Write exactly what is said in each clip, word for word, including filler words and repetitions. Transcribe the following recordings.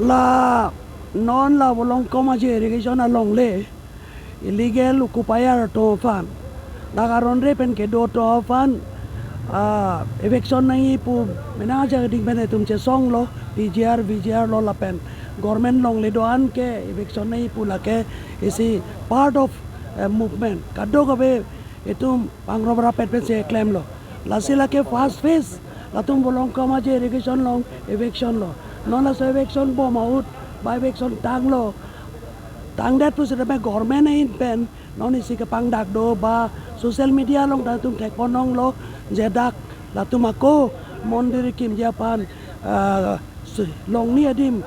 La non la Volongkom Aje irrigation alongle illegal occupier atum aphan, dak aron re pen kedo atum aphan, ah, eviction nangji pu mena ajak ding pen itum chesonglo, P G R, V G R lo lapen government longle do-an ke eviction nangji pu lake isi part of, eh, movement. Kadokave itum pangrop rapet pensi klemlo. Lasi lake first phase, latum Volongkom Aje irrigation along eviction lo. Non laso eviction bom ahut, ba eviction tanglo. Tangdet pusitame government ahin pen non isi kepangdak do, ba social media along ta itum thekpon longlo, je dak latum ako mondir kimji aphan, ah, si-, longle adim,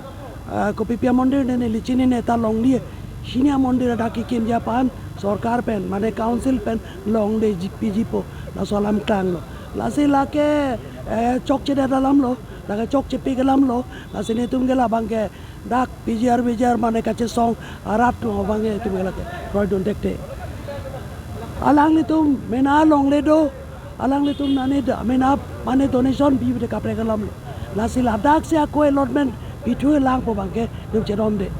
ah, kopi pi amondir ne, neli chinine, ta longle hini amondir adak kekimji aphan sorkar pen, mane council pen longleji pijipo, laso alam klanglo. Lasi lake, eh, chokchedet alamlo, lake chokchepik alamlo. Lasi netum ke labang ke dak P G R, V G R mane kachesong arat atum abang ke itum ke lake kroidun thekthe. Alanglitum mena longle do, alanglitum nane da, mena mane donation bi de kaprek alamlo. Lasi ladaksi ako allotment pithu langpo abang ke itum chedomde.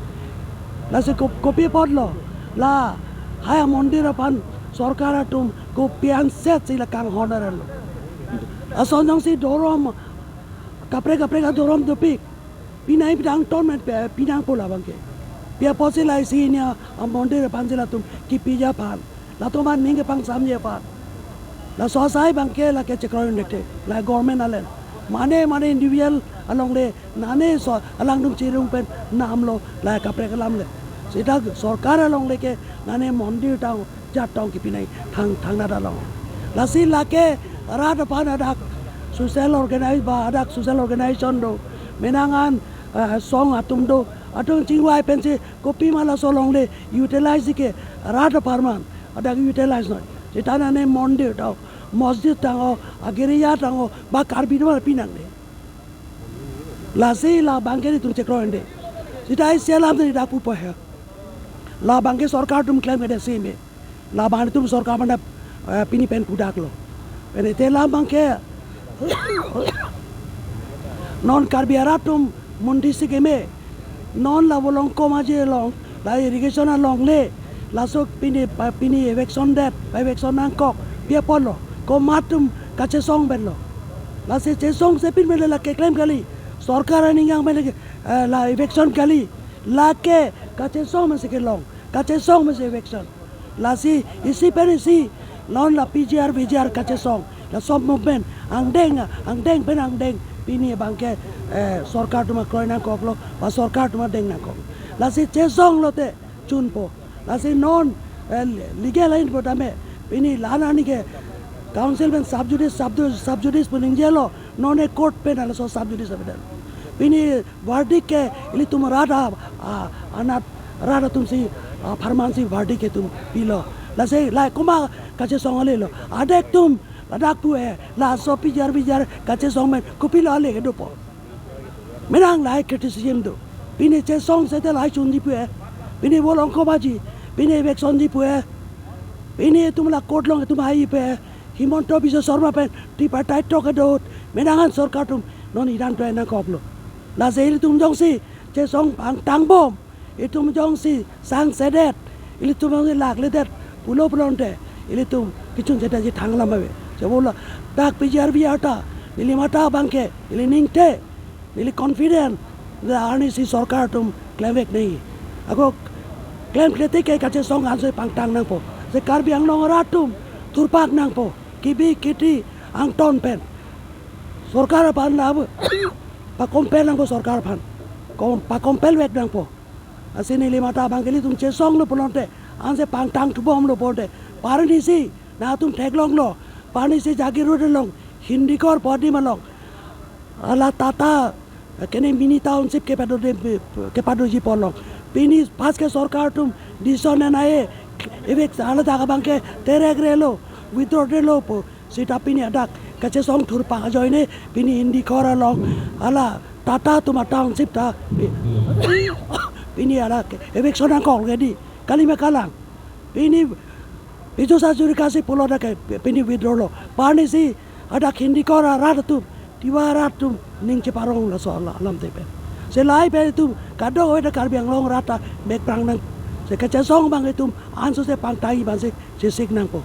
Lasi ko-, kopi apotlo, lahai amondir aphan sorkar atum kopi ansetsi la kanghon arlo. Ason jongsi dhorom, kaprek kaprek adhorom dopik, pinai pidang ton met pe, pinangpo labang ke. Pi apotsi la isi hini amondir aphansi latum kipiji aphan, latum aning kepangsamji aphan. Laso asai abang ke lake chekroidun thekthe, la government alen. Mane, mane individual alongle, nane so alangtum chirung pen namlo, la kaprek alamle. Sita sorkar alongle ke nane mondir tang jat tong kipinai thang, thangnat along. Lasi lake rat aphan adak social organize ba adak social organization do, mena an, eh, song atum do, atum chingvai pensi kopima laso longle utilize ke rat apharman adak utilize noi. Sita nane mondir tang, masjid tang o, agiriya tang o, ba Karbi atum pinangde. Lasi labang ke itum chekroide. Sita isi alam tadi dak pupo he. Labang ke sorkar atum klem ke desi me. Labang itum sorkar mana, eh, pini pen pudaklo. Pen ite labang ke non Karbi arat atum mundi si keme. Non la Volongkom Aje along, la irrigation alongle, laso pini pa, pini eviction det, pa eviction nangkok, pi apotlo, komat atum kachesong pen lo. Lasi chesong sepin pen le la keklem kali, sorkar aning yang pen le, eh, la eviction kali, lake kachesong masi kelong, kachesong masi eviction. Lasi isi pen isi, non la P G R, V G R kachesong, laso movement angdeng, angdeng pen angdeng, pini abang ke, eh, sorkar atum akroi nangkoklo, ba sorkar atum adeng nangkok. Lasi chesong lote chunpo. Lasi non, eh, legal ahin po tame, pini la-an arni ke council pen sub judice, sub, sub judice pu ningjelo, non e court pen laso sub judice avedal. Pini verdict ke ilitum rat a, a, anat rat atumsi, a, pharmansi verdict ke itum pilo. Lasi la komat kachesong ale lo. Adak atum ladak pu e, laso P G R V G R kachesong pen kopilo ale kedopo. Mena lahai criticism do. Pini chesong seta lahai chunji pu e. Pini Volongkom Aje, pini eviction ji pu e. Pini itum la court along itum hai pu e. Himanta Biswa Sarma pen tripartite talk kedo ahut, mena an sorkar atum non iran to nangkoklo. Lasi ilitum jongsi chesong pangtang bom, itum jongsi sangsedet, ilitum jongsi lakledet pulo pulote, ilitum kechun seta ji thang alam ave. Sebo ladak P G R V R ta, neli matha abang ke, neli ningthe, neli confident, la arnisi sorkar atum klemvek nangji. Ako klemkle tik ke kachesong ansi pangtang nangpo. Si Karbi Anglong arat atum thurpak nangpo. Kebi keti angton pen. Sorkar aphan la pakompel nangpo sorkar aphan. Kom, pakompelvek nangpo. Lasi neli matha abang ke ilitum chesonglo pulote, ansi pangtang thubomlo pulote, parnisi, nangtum theklonglo, parnisi Jagiroad along, Hindikor pu adim along, ala Tata, kene mini township kepadoji, kepadoji pu along. Pini pas ke sorkar atum decision nangji, evict ala dak abang ke terek relo, withdraw relo pu. Seta pini adak kachesong thurpak ajoine pini Hindikor along, ala Tata atum atownship ta pini adak eviction nangkok ke di, kali ma kalang. Pini Biju Hazarika si pulo dak ke pini withdraw lo. Parnisi adak Hindikor arat atum, Tiwa arat atum ning cheparong laso ala alam te pen. Selai pen itum kadokave ta Karbi Anglong rat ta mekprang nang. Se kachesong abang itum ansose pangtangji abang si chesik nangpo.